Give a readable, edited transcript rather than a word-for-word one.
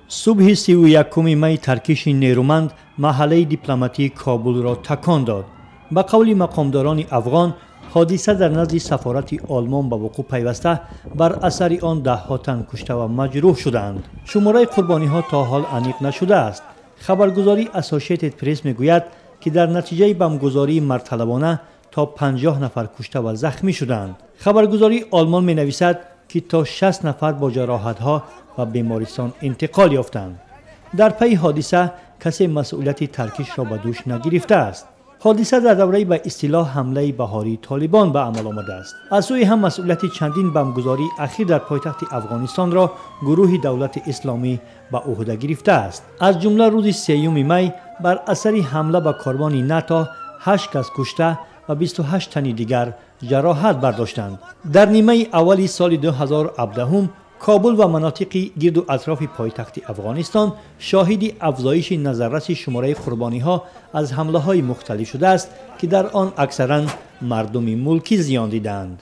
Субҳи 31 май таркиши нерӯманд маҳаллаи дипломатии Кобулро такон дод. Ба қавли мақомдорони афғон, ҳодиса дар назди сафорати Олмон ба вуқӯъ пайваста, бар асари он даҳҳо тан кушта ва маҷрӯҳ шудаанд. Шумораи қурбониҳо то ҳол аниқ нашудааст. Хабаргузории Associated Press мегӯяд, ки дар натиҷаи бамгузории марталабона то 50 нафар кушта ва захмӣ шудаанд. Хабаргузории Олмон менависад, ки то 60 нафар бо ҷароҳатҳо ба бемористон интиқол ёфтанд. Дар пайи ҳодиса касе масъулияти таркишро ба дӯш нагирифтааст. Ҳодиса дар давраи ба истилоҳ ҳамлаи баҳории Толибон ба амал омадааст. Аз сӯи ҳам масъулияти чандин бамгузории ахир дар пойтахти Афғонистонро гурӯҳи Давлати Исломӣ ба ӯҳда гирифтааст. Аз ҷумла рӯзи 3 май бар асари ҳамла ба корвони НАТО 8 кас кушта ва 28 тани дигар ҷароҳат бардоштанд. Дар нимаи аввали соли 2017 Кобул ва манотиқи гирду атрофи пойтахти Афғонистон шоҳиди афзоиши назарраси шумораи қурбониҳо аз ҳамлаҳои мухталиф шудааст, ки дар он аксаран мардуми мулкӣ зиён дидаанд.